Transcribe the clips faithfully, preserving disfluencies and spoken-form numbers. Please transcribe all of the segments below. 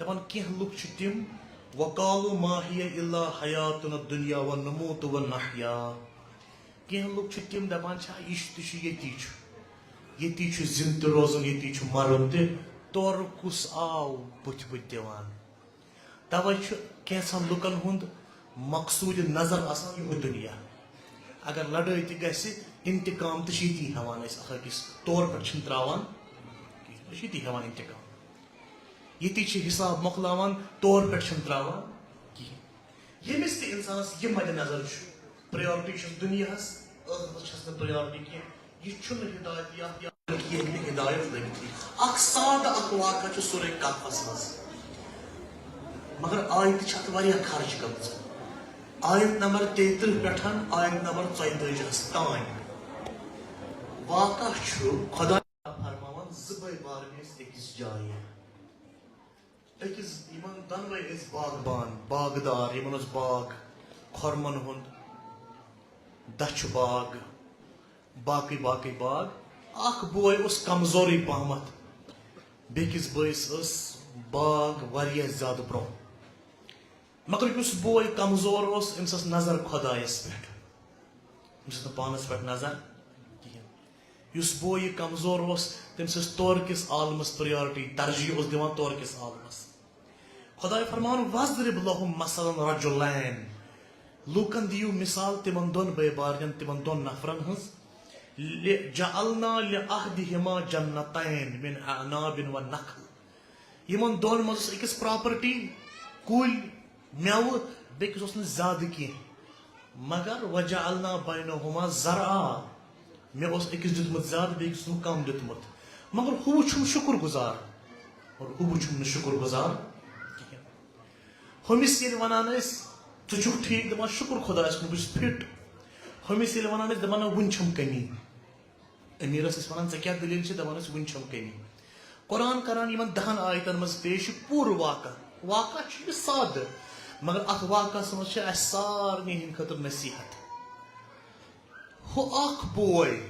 دَپان کینٛہہ لُکھ چھِ تِم، وقالوا ما هي الا حیاتنا الدنیا ونموت ونحیا۔ کینٛہہ لُکھ چھِ تِم دَپان چھِ، یہِ چھُ تہِ چھُ ییٚتی چھُ، ییٚتی چھُ زِندٕ تہِ روزُن، ییٚتی چھُ مَرُن تہِ۔ تورٕ کُس آو بٕتھِ بٕتھِ دِوان؟ تَوَے چھُ کینٛژھن لُکَن ہُنٛد مقصوٗدِ نظر آسان یِہوٚے دُنیا۔ اگر لڑٲے تہِ گژھِ، انتقام تہِ چھِ ییٚتی ہٮ۪وان أسۍ اکھ أکِس، تور پٮ۪ٹھ چھِنہٕ ترٛاوان کِہیٖنۍ۔ أسۍ چھِ ییٚتی ہٮ۪وان انتقام، ییٚتی چھِ حساب مۄکلاوان، تور پٮ۪ٹھ چھِنہٕ ترٛاوان کِہیٖنۍ۔ ییٚمِس تہِ اِنسانَس یہِ مَدِ نظر چھُ، پرٛیارٹی چھَس دُنیاہَس، ٲخرَتَس چھَس نہٕ پرٛیارٹی کینٛہہ، یہِ چھُنہٕ ہدایت یافتہ، یہِ ہیٚکہِ نہٕ ہدایت لٔبِتھٕے۔ اکھ سادٕ اکھ واقعہ چھُ سورہ کہفَس منٛز، مگر آیتہِ چھِ اَتھ واریاہ خرچ گٔمٕژ۔ آیت نمبر تیٚیہِ ترٕٛہ پٮ۪ٹھ آیت نمبر ژۄیہِ تٲجی ہَس تام۔ واقعہ چھُ خۄداے فرماوان، زٕ بٲے بارٕنۍ ٲسۍ أکِس جایہِ۔ أکِس، یِمن دۄنوَے ٲسۍ باغبان، باغدار، یِمن اوس باغ، خۄرمن ہُنٛد، دَچھُ باغ، باقٕے باقٕے باغ۔ اکھ بوے اوس کمزورٕے پہمتھ، بیٚکِس بٲیِس ٲس باغ واریاہ زیادٕ برونٛہہ۔ مگر یُس بوے کمزور اوس، أمِس ٲس نظر خۄدایس پٮ۪ٹھ، أمِس ٲس نہٕ پانس پٮ۪ٹھ نظر کِہیٖنۍ۔ یُس بوے یہِ کمزور اوس، تٔمِس ٲس تورٕ کِس عالمس پریارٹی، ترجیح اوس دِوان تورٕ کِس عالمس۔ خۄداے فرماوان، "وَاضْرِبْ لَهُمْ مَثَلًا رَجُلَيْنِ"، لوٗکن دِیِو مثال تِمن دۄن بٲے بارنٮ۪ن، تِمن دۄن نفرن ہٕنٛز، "ل-، جَعَلْنَا لِأَحَدِهِمَا جَنَّتَيْنِ مِنْ أَعْنَابٍ وَنَخْلٍ"، یِمن دۄن منٛز ٲس أکِس پراپرٹی، کُلۍ، مٮ۪وٕ، بیٚکِس اوس نہٕ زیادٕ کینٛہہ، مگر "وَجَعَلْنَا بَيْنَهُمَا زَرْعًا"، مےٚ اوس أکِس دیُتمُت زیادٕ، بیٚکِس اوسُم کم دیُتمُت، مگر ہُہ چھُم شُکُر گُزار، اور ہُہ چھُم نہٕ شُکُر گُزار کِہیٖنۍ۔ ہُمِس ییٚلہِ وَنان ٲسۍ، "ژٕ چھُکھ ٹھیٖک؟" دَپان، "شُکُر خۄدایَس کُن، بہٕ چھُس فِٹ۔" ہُمِس ییٚلہِ وَنان ٲسۍ، دَپان، "نہ، وُنہِ چھَم کٔمی۔" أمیٖرَس ٲسۍ وَنان، "ژےٚ کیٛاہ دٔلیٖل چھِ؟" دَپان ٲسۍ، "وُنہِ چھَم کٔمی۔" قرآن کران یِمن دَہَن آیتن منٛز پیش یہِ پوٗرٕ واقعہ۔ واقعہ چھُ یہِ سادٕ، مگر اَتھ واقعس منٛز چھِ اَسہِ سارنٕے ہٕنٛدِ خٲطرٕ نصیحت۔ ہُہ اکھ بوے،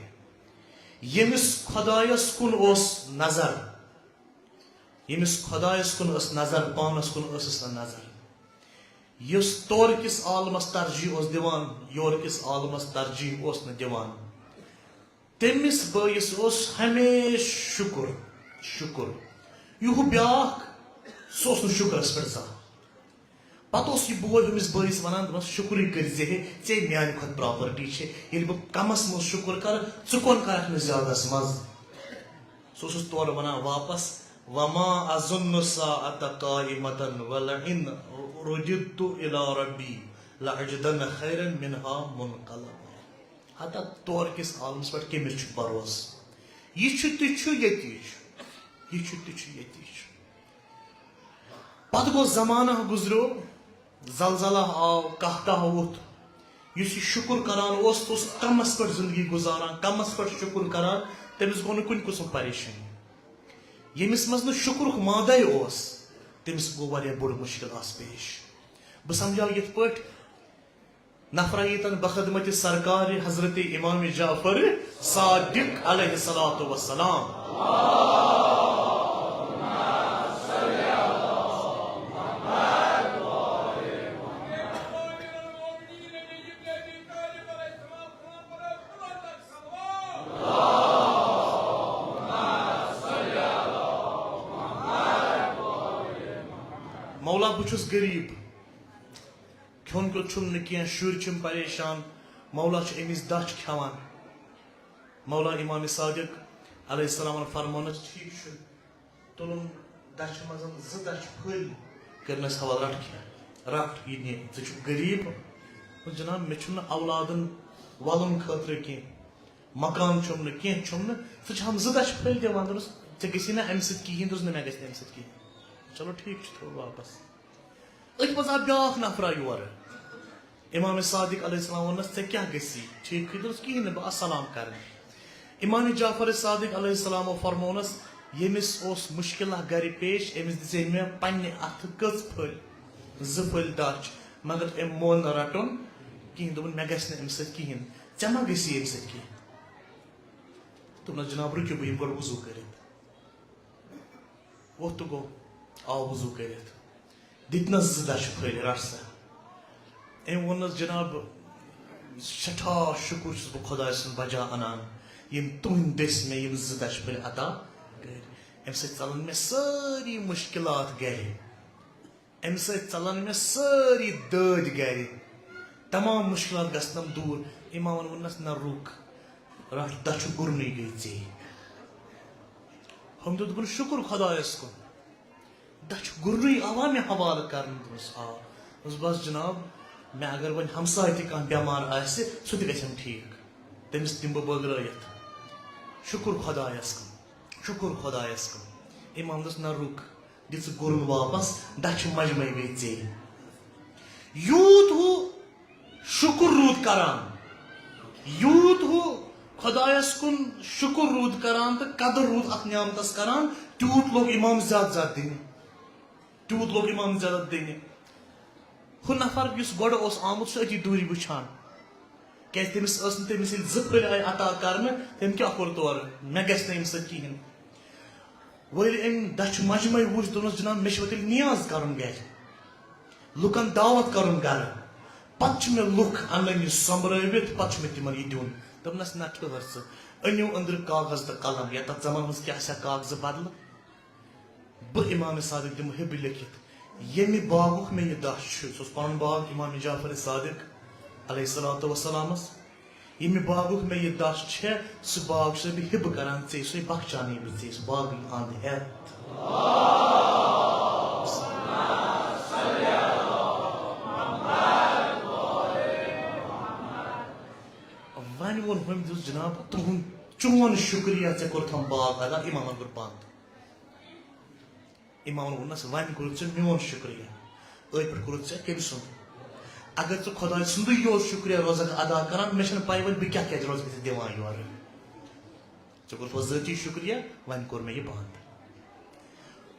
ییٚمِس خۄدایَس کُن اوس نظر، ییٚمِس خۄدایَس کُن ٲس نظر، پانَس کُن ٲسٕس نہٕ نظر، یُس تورٕ کِس عالمَس ترجیح اوس دِوان، یورٕ کِس عالمَس ترجیح اوس نہٕ دِوان، تٔمِس بٲیِس اوس ہمیشہِ شُکُر، شُکُر۔ یہِ ہُہ بیٛاکھ، سُہ اوس نہٕ شُکرَس پٮ۪ٹھ زانٛہہ۔ پتہٕ اوس یہِ بوے ہُمِس بٲیِس وَنان، دَپان، "شُکرٕے کٔرۍ زِ ہے، ژےٚ میٛانہِ کھۄتہٕ پراپرٹی چھِ۔ ییٚلہِ بہٕ کَمَس منٛز شُکُر کَرٕ، ژٕ کۄن کَرَکھ نہٕ زیادَس منٛز؟" سُہ اوسُس تورٕ وَنان واپَس، "وَمَا أَظُنُّ السَّاعَةَ قَائِمَةً وَلَئِن رُدِدتُّ إِلَىٰ رَبِّي لَأَجِدَنَّ خَيْرًا مِنْهَا مُنْقَلَبًا"۔ ہتا تورٕ کِس عالمَس پٮ۪ٹھ کٔمِس چھُ بھروسہٕ؟ یہِ چھُ تہِ چھُ، ییٚتی چھُ۔ یہِ چھُ تہِ چھُ، ییٚتی چھُ۔ پتہٕ گوٚو زمانہ گُزریو، زلزلہ آو، قحطہ ووٚتھ۔ یُس یہِ شُکُر کران اوس، سُہ اوس کمس پٮ۪ٹھ زندگی گُزاران، کمس پٮ۪ٹھ شُکُر کران، تٔمِس گوٚو نہٕ کُنہِ قٕسمُک پریشٲنی۔ ییٚمِس منٛز نہٕ شُکرُک مادے اوس، تٔمِس گوٚو واریاہ بوٚڑ مُشکل آس پیش۔ بہٕ سمجھاو یِتھ پٲٹھۍ، نفرہ ییٖتن بخدمت سرکار حضرت امام جعفر صادق علیہ الصلوۃ والسلام۔ مولا، بہٕ چھُس غریٖب، کھیوٚن کیُتھ چھُم نہٕ کینٛہہ، شُرۍ چھِم پریشان، مولا چھُ أمِس دَچھ کھٮ۪وان۔ مولا امام صادق علیہ السلامن فرمونس، "ٹھیٖک چھُ۔" تُلُن دَچھِ منٛز زٕ دَچھِ پھٔلۍ، کٔرنس حوالہٕ، "رَٹھ کھٮ۪ہ، رَٹھ یہِ نہِ، ژٕ چھُکھ غریٖب۔" دوٚپُن، "جناب، مےٚ چھُنہٕ اولادن وَلُن خٲطرٕ کینٛہہ، مکان چھُم نہٕ، کینٛہہ چھُم نہٕ، ژٕ چھَم زٕ دَچھِ پھٔلۍ دِوان؟" دوٚپنس، "ژےٚ گژھی نہ اَمہِ سۭتۍ کِہیٖنۍ؟" دوٚپُس، "نہ، مےٚ گژھِ نہٕ اَمہِ سۭتۍ کِہیٖنۍ۔" "چلو ٹھیٖک چھُ، تھوٚو واپس۔" أتھۍ منٛز آو بیٛاکھ نفرا یورٕ۔ امام صادق علیہ السلام ووٚننس، "ژےٚ کیٛاہ گژھی؟ ٹھیٖکھٕے؟" دوٚپُس، "کِہیٖنۍ نہٕ، بہٕ آس سلام کرنہِ۔" امام جعفر صادق علیہ السلامو فرمونس، "ییٚمِس اوس مُشکلہ گرِ پیش، أمِس دِژے مےٚ پننہِ اَتھٕ کٔژ پھٔلۍ؟ زٕ پھٔلۍ دَچھ، مگر أمۍ مون نہٕ رَٹُن کِہیٖنۍ، دوٚپُن، مےٚ گژھِ نہٕ اَمہِ سۭتۍ کِہیٖنۍ، ژےٚ ما گژھی اَمہِ سۭتۍ کِہیٖنۍ؟" دوٚپنس، "جناب، رُکِو، بہٕ یِمہٕ گۄڈٕ وضوٗ کٔرِتھ۔" ووٚتھ تہٕ گوٚو۔ آو وضو کٔرِتھ، دِتنَس زٕ دَچھِ پھٔلۍ، رَٹ سا۔ أمۍ ووٚننَس، جناب، سٮ۪ٹھاہ شُکُر چھُس بہٕ خۄداے سُنٛد بجا اَنان، ییٚمۍ تُہٕنٛدۍ دٔسۍ مےٚ یِم زٕ دَچھِ پھٔلۍ عطا کٔرۍ۔ اَمہِ سۭتۍ ژَلَن مےٚ سٲری مُشکِلات گَرِ۔ اَمہِ سۭتۍ ژَلَن مےٚ سٲری دٲدۍ گَرِ۔ تمام مُشکِلات گژھنَم دوٗر۔ اِمامَن ووٚننَس، نہ رُک، رَٹھ دَچھِ گُرنٕے گٔے ژےٚ۔ ہُمۍ دیُت دوٚپُن، شُکُر خۄدایَس کُن۔ دَچھِ گُرنٕے آوا مےٚ حوالہٕ کرنہٕ؟ دوٚپمَس، آ۔ دوٚپمَس، بَس جناب، مےٚ اگر وۄنۍ ہمساے تہِ کانٛہہ بٮ۪مار آسہِ، سُہ تہِ گژھٮ۪م ٹھیٖک۔ تٔمِس دِمہٕ بہٕ بٲگرٲیِتھ۔ شُکُر خۄدایَس کُن، شُکُر خۄدایَس کُن۔ اِمام دوٚپُس، نہ رُک، دِ ژٕ گُرُن واپس، دَچھِ مجمے گٔے ژےٚ۔ یوٗت ہُہ شُکُر روٗد کران، یوٗت ہُہ خۄدایَس کُن شُکُر روٗد کران تہٕ قدٕر روٗد اَتھ نعمتَس کران، تیوٗت لوٚگ اِمام زیادٕ زیادٕ دِنہِ۔ تیوٗت لوٚگ اِمام زیادٕ دِنہِ۔ ہُہ نفر یُس گۄڈٕ اوس آمُت، سُہ أتی دوٗرِ وٕچھان۔ کیٛازِ تٔمِس ٲس نہٕ، تٔمِس ییٚلہِ زٕ پھٔلۍ آیہِ عطا کرنہٕ، تٔمۍ کیٛاہ کوٚر تورٕ؟ مےٚ گژھِ نہٕ اَمہِ سۭتۍ کِہیٖنۍ۔ وۄنۍ ییٚلہِ أمۍ دَچھِ مجمَے وٕچھ، دوٚپنَس، جناب، مےٚ چھِ وۄنۍ تیٚلہِ نیاز کَرُن گَرِ، لُکَن دعوت کَرُن گَرٕ، پَتہٕ چھِ مےٚ لُکھ اَنٕنۍ یہِ سۄمبرٲوِتھ، پَتہٕ چھُ مےٚ تِمَن یہِ دیُن۔ دوٚپنَس، نہ ٹھٔہر ژٕ، أنِو أنٛدرٕ کاغذ تہٕ قلم، یا تَتھ زمانہٕ منٛز کیٛاہ چھا کاغذٕ بدلہٕ؟ بہٕ اِمام صادق دِمہٕ ہِبہٕ لیکھِتھ، ییٚمہِ باغُک مےٚ یہِ دَچھ چھُ، سُہ اوس پَنُن باغ اِمام جعفر صادق علیہ الصلوۃ والسلامَس۔ ییٚمہِ باغُک مےٚ یہِ دَچھ چھےٚ، سُہ باغ چھُسَے بہٕ ہِبہٕ کران ژےٚ، سُے بخچانے بہٕ ژےٚ، سُہ باغٕے اَنٛد ہٮ۪تھ۔ وۄنۍ ووٚن ہُمۍ، دوٚپُس، جناب، تُہُنٛد، چون شُکریہ، ژےٚ کوٚرتھم باغ ادا۔ اِمامَن کوٚر بنٛد۔ اِمامَن ووٚننَس، وۄنۍ کوٚرُتھ ژےٚ میون شُکریہ، أتھۍ پٮ۪ٹھ کوٚرُتھ ژےٚ کٔمۍ سُنٛد؟ اگر ژٕ خۄداے سُنٛدُے یوت شُکریہ روزَکھ ادا کران، مےٚ چھَنہٕ پَے وۄنۍ بہٕ کیٛاہ کیٛازِ روزٕ بہٕ ژےٚ دِوان یورٕ۔ ژےٚ کوٚرُتھ وۄنۍ ذٲتی شُکریہ، وۄنۍ کوٚر مےٚ یہِ بنٛد۔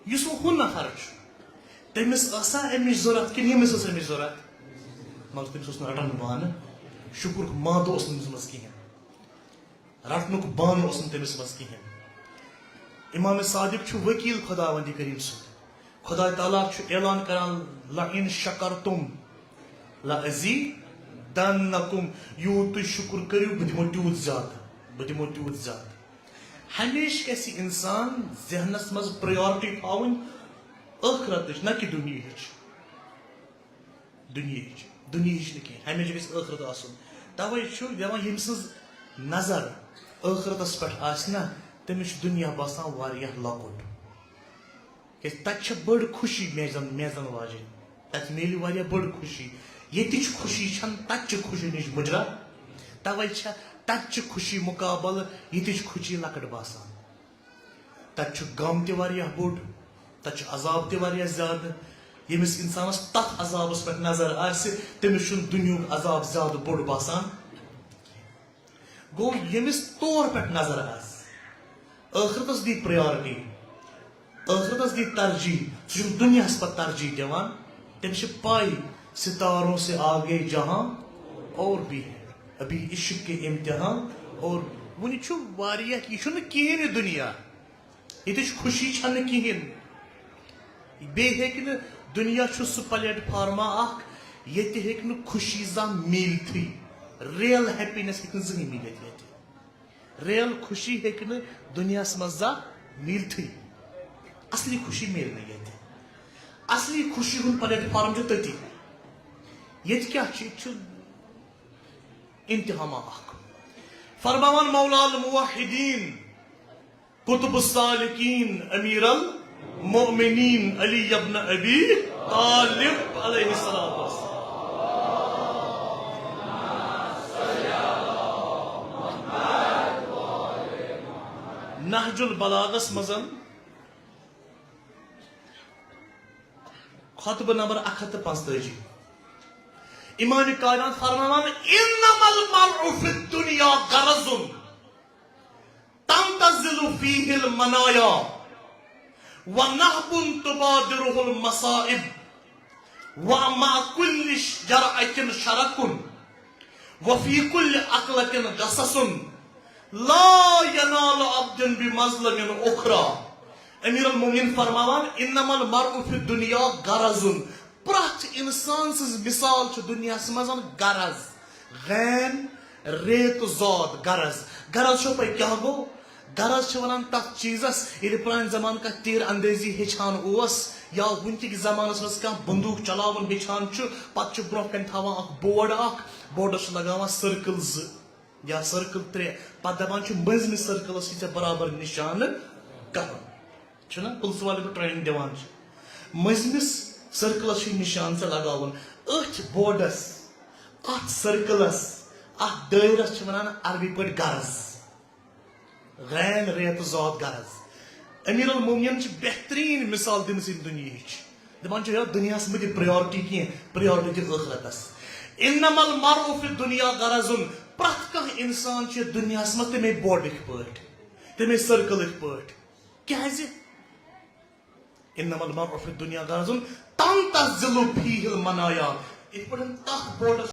یُس وۄنۍ ہُہ نفر چھُ، تٔمِس ٲسا اَمِچ ضوٚرَتھ کِنہٕ ییٚمِس ٲس اَمِچ ضوٚرَتھ؟ مگر تٔمِس اوس نہٕ رَٹَن بانہٕ، شُکرُک مادٕ اوس نہٕ تٔمِس منٛز کِہیٖنۍ۔ رٹنُک بانہٕ اوس نہٕ تٔمِس منٛز کِہیٖنۍ۔ امام صادق چھُ وکیل خداوند کریم سُنٛد۔ خداے تعالیٰ چھُ اعلان کران، "لئن شکرتم لازیدنکم"، یوٗت تُہۍ شُکر کٔرِو، بہٕ دِمو تیوٗت زیادٕ، بہٕ دِمو تیوٗت زیادٕ۔ ہمیشہِ گژھِ انسان ذہنس منٛز priority تھاوٕنۍ ٲخرتٕچ، نہ کہِ دُنیہٕچ۔ دُنیہٕچ، دُنیہٕچ نہٕ کینٛہہ، ہمیشہِ گژھِ ٲخرت آسُن۔ توے چھُ دپان، ییٚمہِ سٕنٛز نظر ٲخرتس پٮ۪ٹھ آسہِ نا، تٔمِس چھُ دُنیا باسان واریاہ لۄکُٹ۔ کیازِ تتہِ چھِ بٔڑ خوشی میزن، میزن واجیٚنۍ۔ تتہِ میلہِ واریاہ بٔڑ خوشی۔ ییٚتِچ خوشی چھنہٕ تتہِ چہِ خوشی نِش مُجرا۔ توے چھےٚ تتہِ چہِ خوشی مُقابلہٕ ییٚتِچ خوشی لۄکٕٹ باسان۔ تتہِ چھُ غم تہِ واریاہ بوٚڑ، تتہِ چھُ عذاب تہِ واریاہ زیادٕ۔ ییٚمِس انسانس تتھ عذابس پٮ۪ٹھ نظر آسہِ، تٔمِس چھُنہٕ دُنیہُک عذاب زیادٕ بوٚڑ باسان۔ گوٚو، ییٚمِس تور پٮ۪ٹھ نظر آسہِ، ٲخرتس دی priority، ٲخرتس دی ترجیح، سُہ چھُنہٕ دُنیاہس پتہٕ ترجیح دِوان۔ تٔمِس چھِ پَے، "ستاروں سے آگے جہاں اور بھی ہے، ابھی عشق کے امتحان اور"۔ وُنہِ چھُ واریاہ، یہِ چھُنہٕ کِہیٖنۍ یہِ دُنیا۔ ییٚتِچ خوشی چھَنہٕ کِہیٖنۍ۔ بیٚیہِ ہیٚکہِ نہٕ، دُنیا چھُ سُہ platform اکھ، ییٚتہِ ہیٚکہِ نہٕ خوشی زانٛہہ میٖلتھٕے۔ Real happiness ہیٚکہِ نہٕ زٕہٕنۍ میٖلِتھ ییٚتہِ۔ Real خوشی ہیٚکہِ نہٕ دُنیاہَس منٛز زانٛہہ میٖلتھٕے۔ اصلی خوشی میلہِ نہٕ ییٚتہِ۔ اصلی خوشی ہُنٛد platform چھُ تٔتی۔ ییٚتہِ کیٛاہ چھُ؟ ییٚتہِ چھُ امتحانہ اکھ۔ فرماوان مولا الموحدین، قطب السالکین، امیر المؤمنین علی ابن ابی طالب علیہ الصلوۃ والسلام۔ نہج البلاغس منٛز خطبہ نمبر اکھ ہتھ تہٕ پانٛژتٲجی۔ امام کائنات فرماوان، "انما المرء فی الدنیا غرض تنتزل فیہ المنایا، ونہب تبادرہ المصائب، ومع کل جرعۃ شرک، وفی کل عقلۃ غصص، لا ینال عبد بمظلمۃ اخری، امیر المومنین فرماوان، انما المرء فی الدنیا غرض۔ پرٛٮ۪تھ انسان سٕنٛز مثال چھِ دُنیاہس منٛز غرض۔ غین، ریت، ضاد، غرض۔ غرض چھو پاے کیٛاہ گوٚو؟ غرض چھِ ونان تتھ چیٖزس، ییٚلہِ پرٛانہِ زمانہٕ کانٛہہ تیر اندٲزی ہیٚچھان اوس یا وٕنکِکۍ زمانس منٛز کانٛہہ بندوٗق چلاوُن ہیٚچھان چھُ، پتہٕ چھُ برٛونٛہہ کنہِ تھاوان اکھ بورڈ اکھ، بورڈس چھُ لگاوان سرکل زٕ یا سرکل ترٛےٚ، پتہٕ دپان چھُ، مٔنٛزمِس سرکلس چھِ ژےٚ برابر نشانہٕ کرُن۔ چھُنہ پُلسہٕ والٮ۪ن پٮ۪ٹھ ٹریننگ دِوان چھِ، مٔنٛزمِس سرکلس چھُ نشان ژےٚ لگاوُن۔ أتھۍ بورڈس، اتھ سرکلس، اتھ دٲیرس چھِ ونان عربی پٲٹھۍ غرض۔ غین، ریت، ضاد، غرض۔ امیر المومنین چھِ بہترین مثال دِمٕژ ییٚمہِ دُنیہٕچ۔ دپان چھِ، یتھ دُنیاہس مہٕ دِ پریورٹی کینٛہہ، پریورٹی دِ ٲخرتس۔ انما المرء فی الدنیا غرض۔ پرٛٮ۪تھ کانٛہہ انسان چھُ یتھ دُنیاہس منٛز تمے بورڈٕکۍ پٲٹھۍ، تمے سرکلٕکۍ پٲٹھۍ۔ کیٛازِ؟ انما المرء فی الدنیا غرض، تنتزل فیہ المنایا۔ یتھ پٲٹھۍ تتھ بورڈس